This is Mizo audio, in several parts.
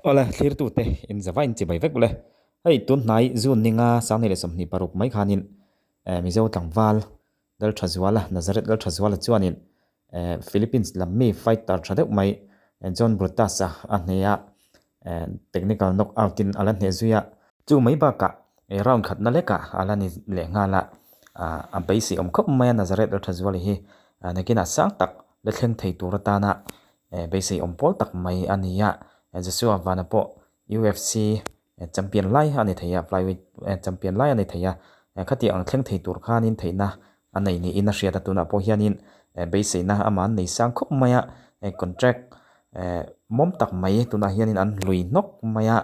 Awle, thlirtute in zava in chibai vek ule. Hei tun hnai June ninga 2026 mai khanin Mizo tlangval Lalthazuala, Nazareth Lalthazuala chuanin Philippines lam mi fighter tha deuh mai John Brutus-a a hneh a, technical knockout in a la hneh zui a. Chu mai bakah round khatna lekah a la ni leh nghal a, a beisei awm khawp mai a Nazareth Lalthazuala hi nakinah sang tak la thleng thei tur atana Beisei awm pawl tak mai a ni a, Joshua Vana pawh UFC champion lai a ni thei a, flyweight champion lai a ni thei a, khati ang thleng thei tur khanin theihna a nei niin a hriat a, tunah pawh hianin beiseina amah an nei sang khawp mai a, contract mawm tak mai tunah hianin an hlui hnawk mai a,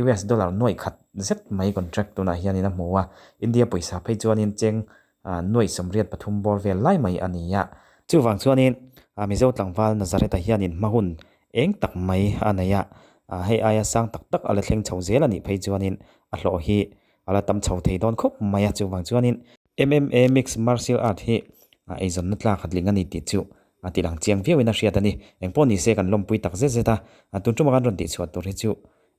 US dollar nuaih khat zet mai contract tunah hianin a hmu a, India pawisa phei chuanin cheng 83 bawr vel lai mai a ni a. Chuvang chuanin Mizo tlangval Nazareth-a hianin hma hun eng tak mai a nei a, hei aia sang tak tak a la thleng chho zel a nih phei chuanin a hlawh hi a la tam chho thei dawn khawp mai a. Chuvang chuanin MMA Mixed Martial Art hi eizawnna tlak a tling a ni tih chu a ti lang chiang viauin a hriat a ni. Engpawh ni se kan lawmpui tak zet zet a, tun tuma kan rawn tihchhuah tur hi chu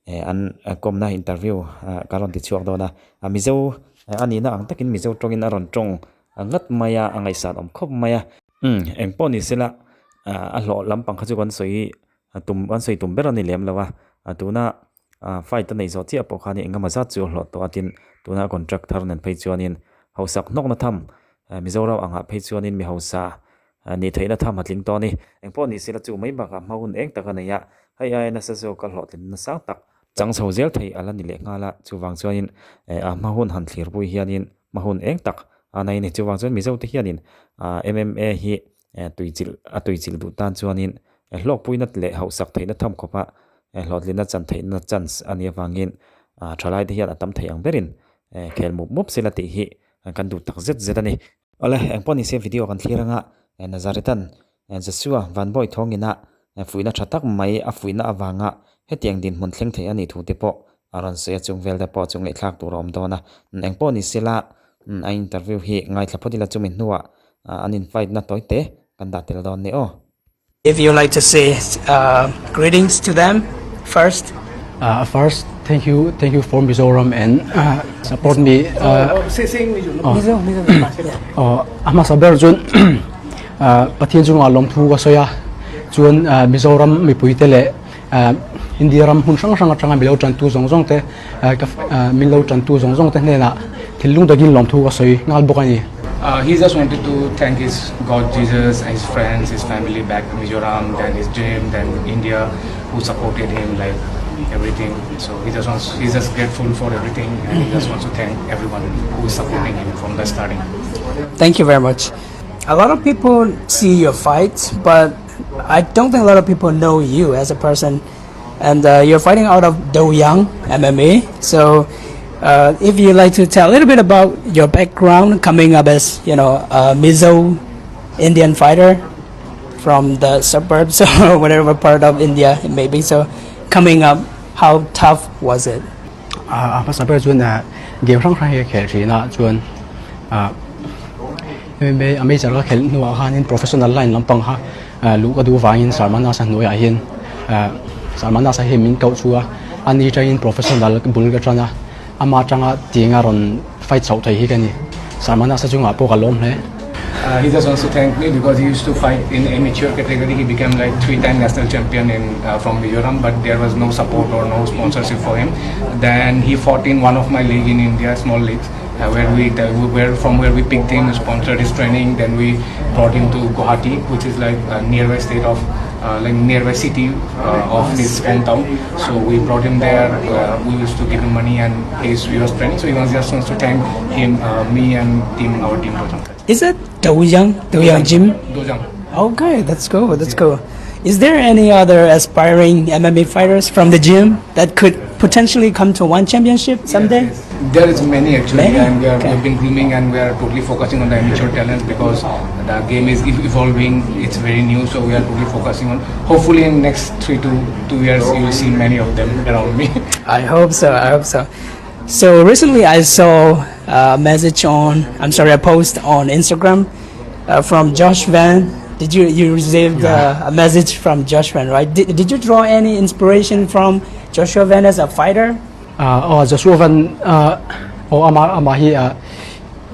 An kawmna interview ka rawn ti chhuak dawn a, Mizo a nihna ang takin Mizo tawngin a rawn tawng ngat mai a, a ngaihsan awm khawp mai a. Umm eng pawh ni sela a hlawh lampang kha chu kan sawi tum kan sawi tum ber a ni lem lo a, tuna fight a neih zawh chiah pawh khan engemaw zat chu a hlawh tawh a tin tuna contract thar nen phei chuanin hausak hnawkna tham Mizoram angah phei chuanin mi hausa Ni theihna tham a tling tawh a ni. Engpawh ni sela chu mai bakah hma hun eng tak a nei a, hei aia nasa zawk a hlawhtlin nasa tak. Chang chho zel thei a la ni leh nghal a, chuvang chuanin a hma hun han thlirpui hianin hma hun eng tak a nei a ni. Chuvang chuan Mizo te hianin MMA hi tuichilh a tuichilh duh tan chuanin hlawkpuina leh hauhsak theihna tham khawpa hlawhtlinna chan theihna chance a nih avangin thalai te hian a tam thei ang berin khel mup mup sela tih hi kan duh tak zet zet a ni. Awle, engpawh ni se video kan thlir anga Nazarethan Joshua Vanbawi thawngina fuihna tha tak mai a fuihna avanga hetiang dinhmun thleng thei a nih thu te pawh a rawn sawi a, chung vel te pawh chu ngaihthlak tur a awm dawn a. Engpawh ni sela a interview hi ngaithla phawt ila chumi hnuah an in fight na tawi te kan dah tel dawn ni aw. If you like to say greetings to them first. First, thank you, thank you for Mizoram and support me. Mizo, Mizo. Oh, a hmasa ber chuan Pathian chungah lawmthu ka sawi a, chuan Mizoram mipuite leh India ram hmun hrang hrang atanga milo tantu zawng zawng te min lo tantu zawng zawng te hnenah thinlung takin lawmthu ka sawi nghal bawk a ni. He just wanted to thank his God Jesus, his friends, his family back in Mizoram, then his gym, then India who supported him like everything. So he just wants, he's just grateful for everything and he just wants to thank everyone who is supporting him from the starting. Thank you very much. A lot of people see your fights, but I don't think a lot of people know you as a person. And you're fighting out of Doyang MMA. So if you like to tell a little bit about your background coming up as, you know, a Mizo Indian fighter from the suburbs or whatever part of India it may be. So coming up, how tough was it? A hmasa ber chuan game hrang hrang hi ka khel thin a chuan MMA a major ka khelh hnuah khanin professional line lampang kha luh ka duh vangin Salman Nasa hnuaiah hian Salman Nasa hi min koh chu a ani atangin professional bul ka tan a ama atanga tianga rawn fight chhoh thei hi ka ni Salman Nasa chungah pawh ka lawm hle. He just wants to thank me because he used to fight in amateur category. He became like three-time national champion in from Mizoram, but there was no support or no sponsorship for him. Then he fought in one of my league in India, small leagues, where we where from where we picked him, sponsored his training. Then we brought him to Guwahati, which is like a nearby state of like nearby city of his hometown. So we brought him there. We used to give him money and he was training. So he was just wants to thank him, me and team, our team. Is it Dojang? Dojang Gym? Dojang. Okay, that's cool. That's cool. Is there any other aspiring MMA fighters from the gym that could potentially come to one championship someday? Yes. There is many actually, Many? and we are, Okay. we've been grooming and we are totally focusing on the amateur talents because the game is evolving. It's very new, so we are totally focusing on. Hopefully, in next 3 to 2 years, you will see many of them around me. I hope so. I hope so. So recently, I saw a message on, I'm sorry, a post on Instagram from Josh Van. Did you you received a message from Josh Van, right? Did, did you draw any inspiration from Joshua Van as a fighter? Aw Joshua Van aw ama ama hi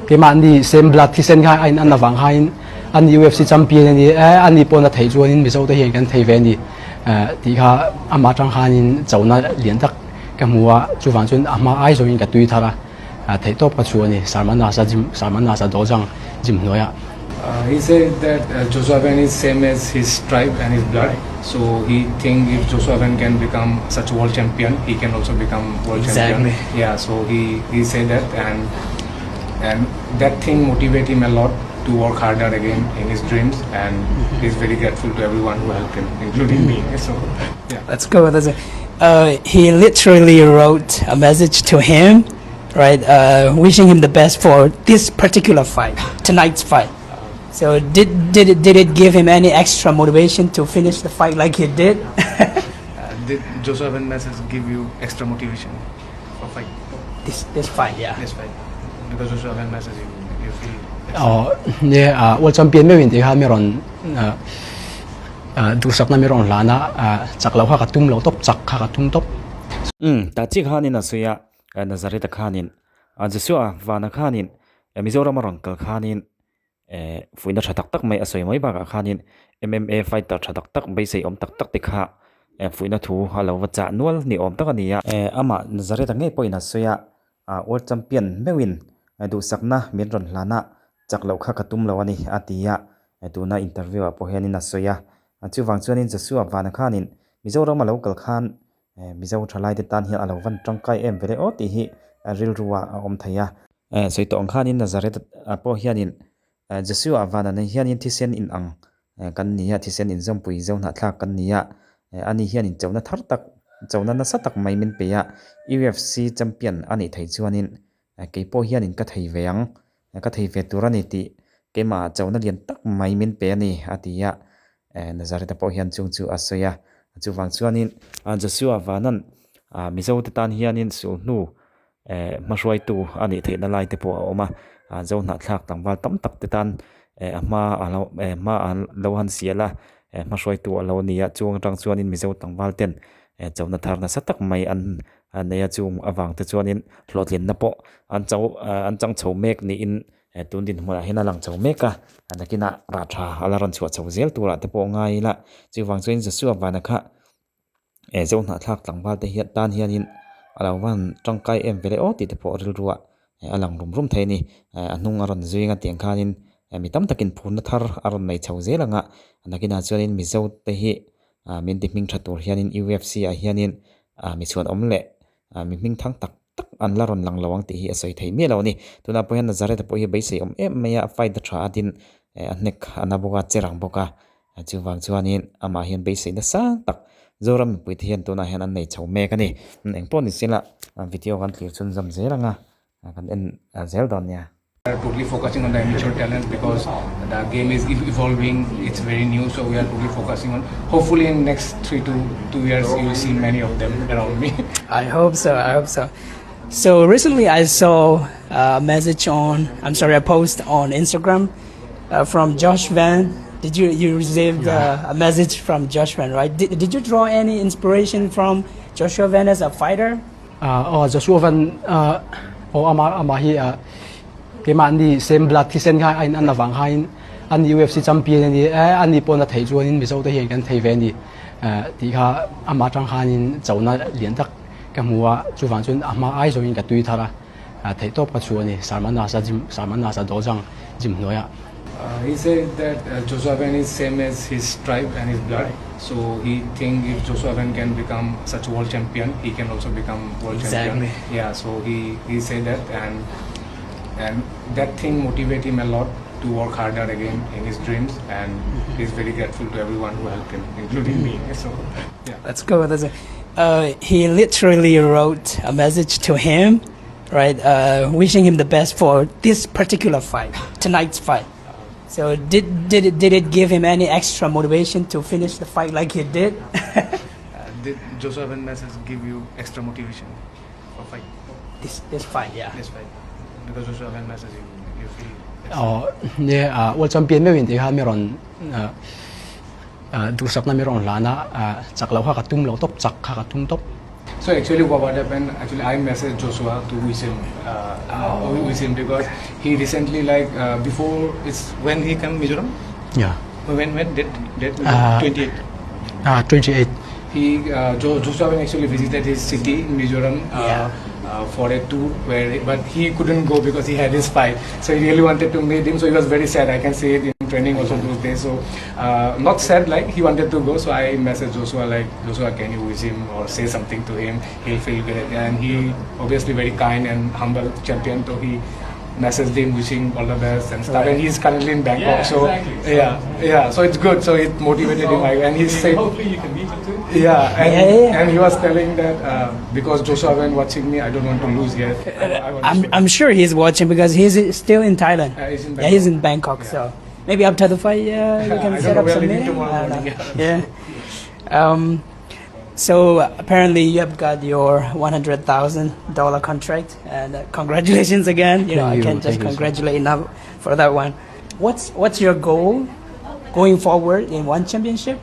keimahni same blood thisen kha a in an avang khain an UFC champion ani e ani pawn a theih chuanin Mizo te hian kan thei ve ani tih kha amah atang khanin chona lian tak ka hmu a chuvang chuan a hma ai zawngin ka tui thar a theih tawp ka chhuah ani Sarmanasa gym Sarmanasa dawhzang gym hnuaiah. He said that Joshua Van is same as his tribe and his blood so he think if Joshua Van can become such world champion he can also become world champion yeah so he he said that and and that thing motivate him a lot to work harder again in his dreams and he's very grateful to everyone who helped him including me so yeah. Let's go. That's it. He literally wrote a message to him, right, wishing him the best for this particular fight, tonight's fight. So did did it, did it give him any extra motivation to finish the fight like he did? Did Joshua Van message give you extra motivation for fight? This this fight, yeah. This fight. Because Joshua Van message you, you feel Aw nie a world champion meuhin tih kha mi rawn duhsakna mi rawn hlan a, chak loh kha ka tum lo tawp, chak kha ka tum tawp. Umm, tah chiah khanin a sawi a, Nazareth-a khanin, Joshua Vana khanin Mizoram a rawn kal khanin fuihna tha tak tak mai a sawi mai bakah khanin MMA fighter tha tak tak beisei awm tak tak te kha fuihna thu a lo va chah nual ni awm tak a ni a. Amah Nazareth-a ngei pawhin a sawi a, World Champion meuhin duhsakna min rawn hlan a, chak loh kha ka tum lo a ni a ti a, tuna interview ah pawh hianin a sawi a. Chuvang chuanin Joshua Vana khanin Mizoram a lo kal khan Mizo thalaite tan hian a lo van tangkai em ve le aw tih hi rilru ah a awm thei a. Sawi tawh ang khanin Nazareth ah pawh hianin Joshua Vana nen hianin thisen in ang kan ni a, thisen inzawmpui zo hnahthlak kan ni a, ani hianin chona thar tak, chona nasa tak mai min pe a, UFC champion a nih theih chuanin kei pawh hianin ka thei ve ang, ka thei ve tur a ni tih keimah chona lian tak mai min pe a ni, a ti a, Nazareth-a pawh hian chung chu a sawi a, chuvang chuanin Joshua Vanan Mizote tan hianin sulhnu hmahruaitu a nih theihna lai te pawh a awm a, zo hnahthlak tlangval tam tak te tan a hma a lo hma a lo han sial a, hmahruaitu a lo ni a, chung atang chuanin Mizo tlangval ten chona thar nasa tak mai an nei a, chung avang te chuanin hlawhtlinna pawh an cho an chang chho mek niin tun dinhmunah hian a lang chho mek a, nakinah rah tha a la rawn chhuah chho zel turah te pawh ngai ila, chuvang chuan Joshua Vana kha Zo hnahthlak tlangval te hian tan hianin a lo van tangkai em ve le aw tih te pawh rilruah a lang rum rum thei a ni. A hnung a rawn zui ang a tiang khanin mi tam takin phurna thar a rawn nei chho zel ang a, nakinah chuanin Mizo te hi min ti hming tha tur hianin UFC ah hianin mi chhuanawm leh mi hming thang tak tak an la rawn lang lo ang tih hi a sawi thei miah lo a ni. Tunah pawh hian Nazareth-a pawh hi beisei awm em mai a, a fight a tha a tin a hnek a na bawk a, a che rang bawk a, chuvang chuanin amah hian beisei nasa tak Zoram mipuite hian tunah hian an nei chho mek a ni. Engpawh ni sela video kan thlir chhunzawm zel ang a, kan en zel dawn nia. We are totally focusing on the amateur talents because the game is evolving, it's very new, so we are totally focusing on. Hopefully in next 3 to 2 years you will see many of them around me. I hope so, I hope so. So recently I saw a message on, I'm sorry, a post on Instagram from Josh Van. Did you, you received a message from Josh Van, right? Did, did you draw any inspiration from Joshua Van as a fighter? Aw Joshua Van aw amah amah hi keimahni same blood thisen kha a in an avang khain ani UFC champion ani e ani pawn a theih chuanin Mizo te hian kan thei ve ani tih kha amah atang khanin chona lian tak ka hmu a chuvang chuan a hma ai zawngin ka tui thar a theih tawp ka chhuah ani Sarmanasa gym Sarmanasa dawhzang gym hnuaiah. He said that Joshua Van is same as his tribe and his blood so he think if Joshua Van can become such world champion he can also become world champion yeah so he he said that and and that thing motivate him a lot to work harder again in his dreams and he's very grateful to everyone who helped him including me so yeah. Let's go with this. He literally wrote a message to him right wishing him the best for this particular fight tonight's fight so did did it, did it give him any extra motivation to finish the fight like he did Did Joshua Van message give you extra motivation for fight this this fight yeah this fight because Joshua Van message you you feel Aw nie world champion meuhin tih kha mi rawn. Duhsakna mi rawn hlan a, chak loh kha ka tum lo tawp, chak kha ka tum tawp. So actually what happened, actually I messaged Joshua to wish him, wish him because he recently like before it's when he come Mizoram? Yeah. When when date date 28. 28. He Joshua actually visited his city in Mizoram. Yeah. For a tour where but he couldn't go because he had his fight so he really wanted to meet him so he was very sad I can see it in training also those days so uh, not sad like he wanted to go so I messaged Joshua like Joshua can you wish him or say something to him he'll feel great and he obviously very kind and humble champion so he messaged him wishing all the best and stuff. Right. And he's currently in Bangkok, yeah, so exactly. yeah, yeah. So it's good. So it motivated so him, and he said, hopefully you can meet him too. Yeah, and, yeah, yeah, and he was telling that uh, because Joshua went watching me, I don't want to lose yet. I, I am I'm sure he's watching because he's still in Thailand. Uh, he's in yeah, he's in Bangkok. Yeah. So maybe after the fight, yeah, you can set up some meeting. Yeah. Um, so apparently you have got your $100,000 contract, and uh, congratulations again. You know, I can't just congratulate enough for that one. What's what's your goal going forward in one championship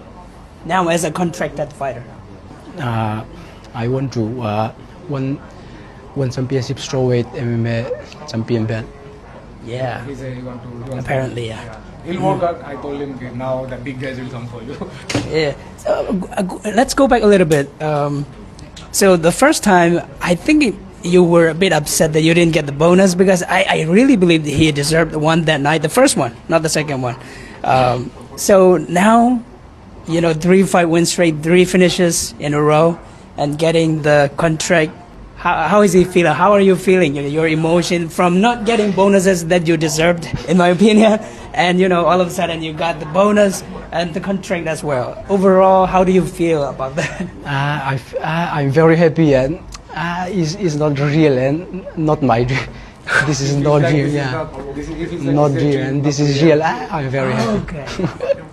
now as a contracted fighter? Uh, I want to uh, win one championship strawweight MMA champion belt. Yeah. He said he want to, he Apparently, yeah. yeah. He'll work out. I told him okay, now the big guys will come for you. yeah. So uh, let's go back a little bit. Um, so the first time, I think it, you were a bit upset that you didn't get the bonus because I, I really believed he deserved the one that night, the first one, not the second one. Um, so now, you know, three fight win streak, three finishes in a row, and getting the contract. How, how is he feeling? How are you feeling? Your, your emotion from not getting bonuses that you deserved, in my opinion, and you know, all of a sudden you got the bonus and the contract as well. Overall, how do you feel about that? Uh, I, uh, I'm very happy and uh, it's, it's not real and not my dream. This is not like real, this is yeah. not- this is- if it's like Not it's a real dream, and not this is real. real. Ah, I'm very happy. Okay.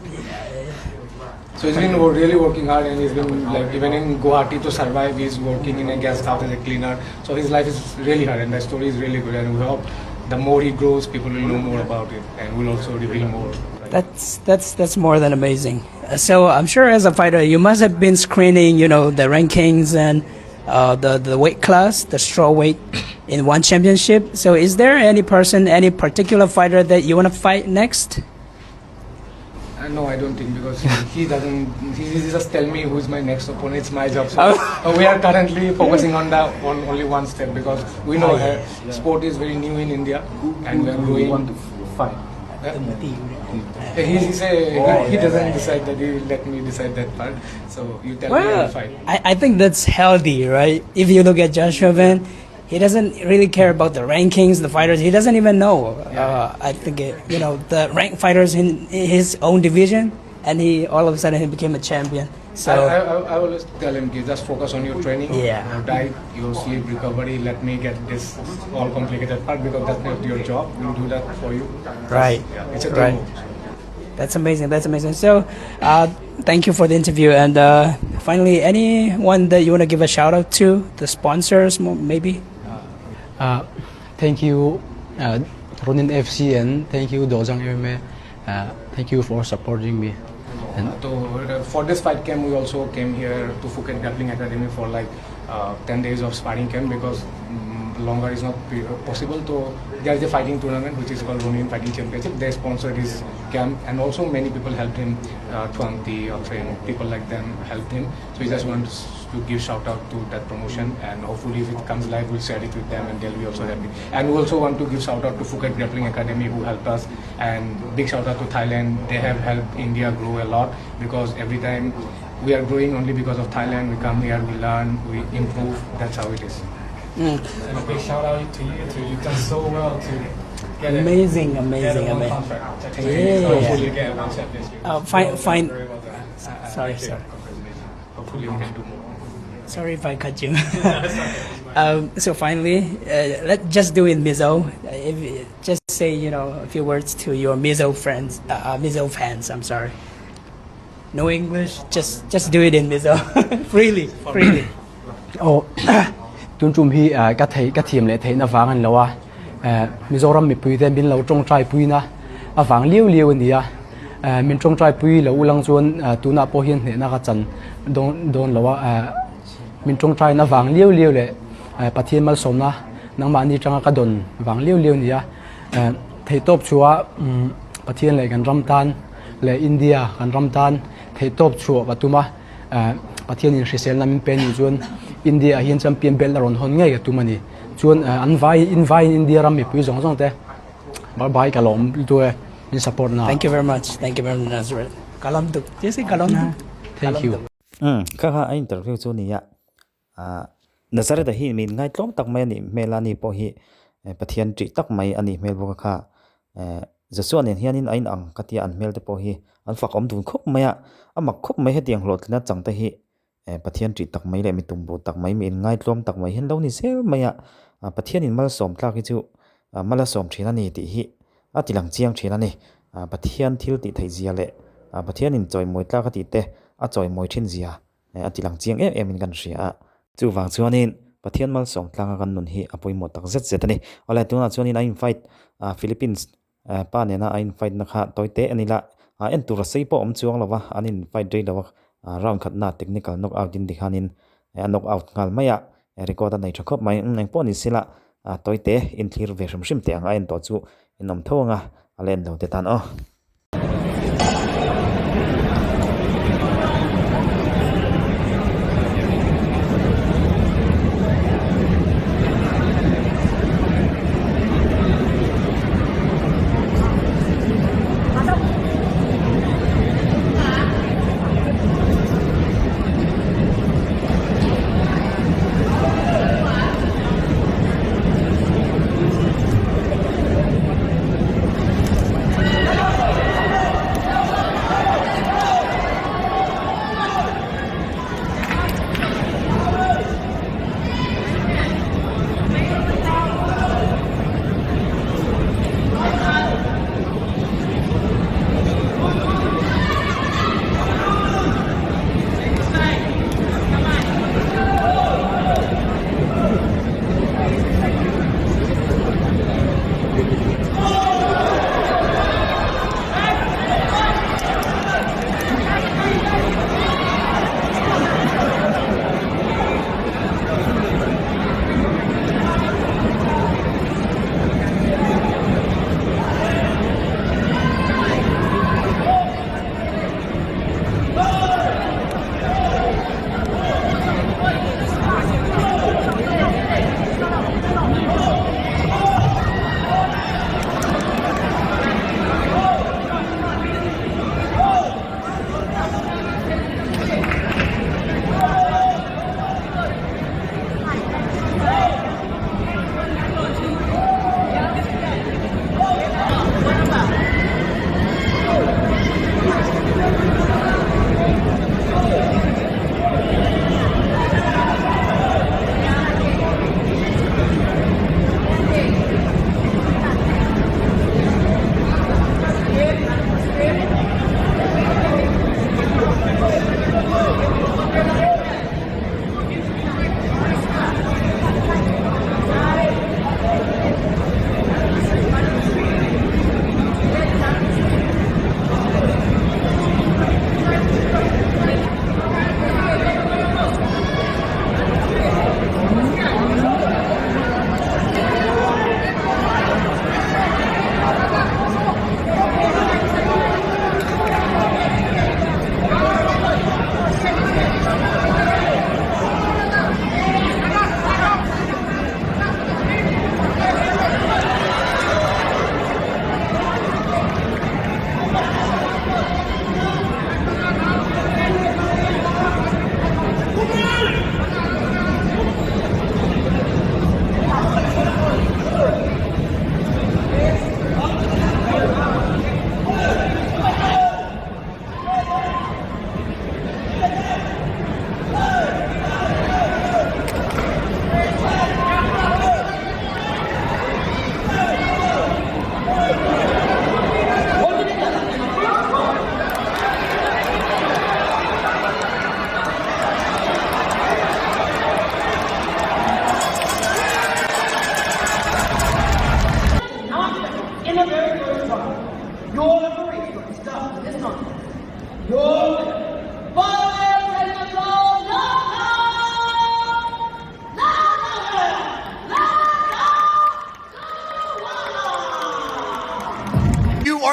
So he's been really working hard and he's been like even in Guwahati to survive, he's working in a guest house as a cleaner. So his life is really hard and the story is really good and we hope the more he grows, people will know more about it and will also reveal more. That's that's that's more than amazing. So I'm sure as a fighter, you must have been screening, you know, the rankings and uh, the the weight class, the straw weight in one championship. So is there any person, any particular fighter that you want to fight next? Uh, no, I don't think because he, he doesn't. He, he just tell me who's my next opponent. It's my job. So uh, we are currently focusing on the on only one step because we know uh, sport is very new in India and we are growing. want to fight. Uh, He, he say he, he doesn't decide that. He let me decide that part. So you tell me I'll Well, fight. I, I think that's healthy, right? If you look at Joshua Van, he doesn't really care about the rankings, the fighters. He doesn't even know. Uh, I think it, you know the ranked fighters in his own division, and he all of a sudden he became a champion. So I, I, I always tell him, "Ki, just focus on your training, Yeah. your diet, your sleep, recovery. Let me get this all complicated part because that's not your job. We'll do that for you. Right. Yeah, it's a Right. teamwork. That's amazing. That's amazing. So, uh, thank you for the interview. And uh, finally, anyone that you want to give a shout out to, the sponsors, maybe? Thank you, uh, Ronin FC and thank you Dojang MMA. Uh, thank you for supporting me. And So uh, for this fight camp, we also came here to Phuket Grappling Academy for like 10 days of sparring camp because mm, longer is not possible. So there is a fighting tournament which is called Ronin Fighting Championship. They sponsored this camp and also many people helped him, uh, Twanti, and people like them helped him. So he just wants to give shout out to that promotion and hopefully if it comes live, we'll share it with them and they'll be also happy. And we also want to give shout out to Phuket Grappling Academy who helped us and big shout out to Thailand. They have helped India grow a lot because every time we are growing only because of Thailand. We come here, we learn, we improve. That's how it is. And a big shout out to you too. You've done so well to get it. Amazing, Get amazing, a one amazing. contract. Thank you. Yeah. Hopefully, get one championship. Fine, Well done, fine. Very well done. Uh, Sorry, thank you. sorry. Congratulations. Hopefully, we can do more. Sorry if I cut you. um, so finally, uh, let's just do it Mizo. If, just say you know a few words to your Mizo friends, Mizo fans. I'm sorry. No English. Just just do it in Mizo. freely, freely. Oh, tun tum hi uh, ka thei ka thiam leh theihna vang an lo a uh, Mizoram mipui te min lo tawngtai puina awang liu liu ani a. Min tawngtai pui lo ulang chuan tunah pawh hian hnehna ka chan dawn lo a, min tawngtaina vang liau liau leh Pathian malsawmna nangmahni atanga ka dawn vang liau liau nia. Theihtawp chhuah Pathian leh kan ram tan leh India kan ram tan theihtawp chhuah ka tum a, Pathianin hriselna min pe nih chuan India ah hian champion belt a rawn hawn ngei ka tum a ni. Chuan an vai in vaiin India ram mipui zawng zawng te bye bye ka lawm lutuk e min support na. Thank you very much. Thank you very much Nazareth. Ka lawm tuk. Jesse ka lawm tuk. Thank you. Umm kha kha a interview chu nia ah Nazareth ah hi min ngaitlawm tak mai a nih hmel a ni pawh hi Pathian tih tak mai a nih hmel bawk a kha eh Joshua nen hianin a inang ka tia an hmel te pawh hi an fak awm dun khawp mai a a mak khawp mai hetiang hlawhtlina chang te hi Eh Pathian tih tak mai leh mi tumbu tak mai, mi inngaitlawm tak mai hian lo ni zel mai a, Pathianin malsawm tlak hi chu mal a sawm thin a ni tih hi a ti lang chiang thin a ni. Pathian thil tih theih zia leh Pathianin chawimawi tlak a tih te a chawimawi thin zia a ti lang chiang em em in kan hria a. Chuvang chuanin Pathian malsawm tlanga kan nun hi a pawimawh tak zet zet a ni. Awle tunah chuanin a in-fight Philippines Pa nena a in fight na kha tawi teh a ni la, en tur a sei pawh a awm chuang lo va, an in fight rei lo a, round khatna technical knock out in tikhanin a knock out nghal mai a, record a nei tha khawp mai, eng pawh ni se la tawi teh in thlir ve hrim hrim teh ang a en tawh chu in awm tho ang a, a la en lo te tan aw.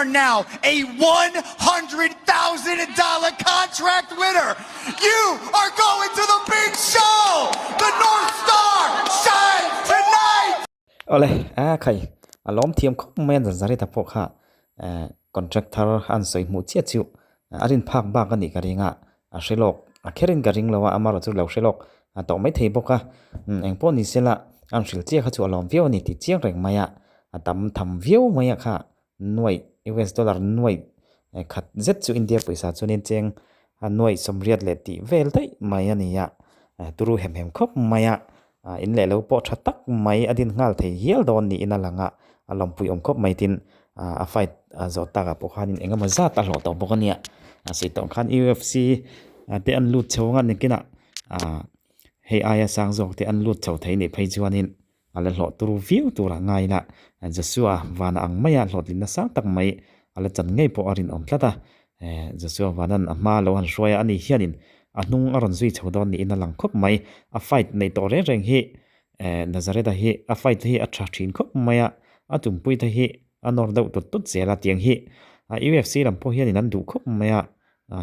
are now a $100,000 contract winner. You are going to the big show. The North Star shines tonight. Awle, a khai, a lawm thiam khawp mai a Nazareth-a pawh kha contract thar an sawi hmuh chiah chu a rin phak bak a nih ka ring a, a hre lawk, a kherin ka ring lo a, amarawh chu lo hre lawk a tawh mai thei bawk a, eng pawh ni sela an hrilh chiah kha chu a lawm viau a ni tih chiang reng mai a, a tam tham viau mai a kha nuaih US dollar nuaih khat zet chu India pawisa chuanin cheng a nuaih sawmriat leh tih vel daih mai a ni a, turu hem hem khawp mai a, in leh lo pawh tha tak mai a din nghal thei hial dawn niin a lang a, a lawmpui awm khawp mai tin a fight zawh takah pawh khanin eng emaw zat a hlawh tawh bawk a nia, a sawi tawh khan UFC te an lut chho ang a nikinah hei aia sang zawk te an lut chho thei nih phei chuanin A la hlawh tur viau turah ngai ila, Joshua vana ang maia hlawhtlinna sang tak mai a la chan ngei pawh a rinawm tlat a. Joshua vanan a hma lo han hruai a, ani hianin a hnung a rawn zui chho dawn niin a lang khawp mai. A fight neih tawh reng reng hi Nazareth-a hi a fight hi a tha thin khawp mai a, a tumpuite hi a nawr deuh tut tut zel a, tiang hi UFC lam pawh hianin an duh khawp mai a,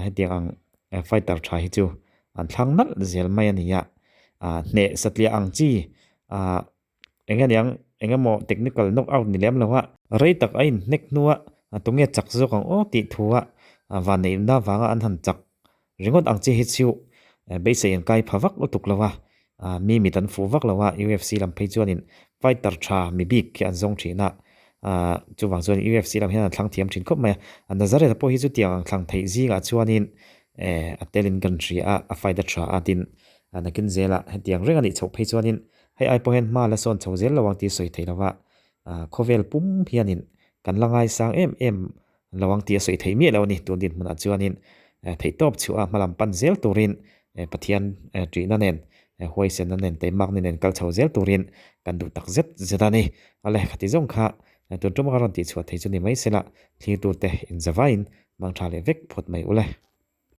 hetiang ang fighter tha hi chu an thlang nalh zel mai a ni a. Hneh satliah ang chi ah eng aniang eng emaw technical knock out ni lem lo a, rei tak a inhnek hnua tunge chak zawk ang aw tih thu a vanneihna vanga an han chak ringawt ang chi hi chu beisei an kai pha vak lutuk lo a, mi mit an fuh vak lo a, UFC lam phei chuanin fighter tha mi bik khi an zawng thin a, chuvang chuan UFC lam hian an thlang thiam thin khawp mai a, Nazareth-a pawh hi chutiang ang thlang theih zingah chuanin a telin kan hria a, a fight a tha a tin A nakin zelah hetiang reng a nih chhoh phei chuanin hei ai pawh hian hma la sawn chho zel lo ang tih sawi thei lova, khawvel pum hianin kan la ngaisang em em lo ang tih a sawi thei miah lo a ni. Tun dinhmunah chuanin theihtawp chhuah a hmalam pan zel turin Pathian ṭihna nen, huaisenna nen, teimakna nen kal chho zel turin kan duh tak zet zet a ni. Ale, khati zawng kha tun ṭuma ka rawn tihchhuah thei chu ni mai sela, thlir turte inzavaiin mangṭha leh vek phawt mai ule.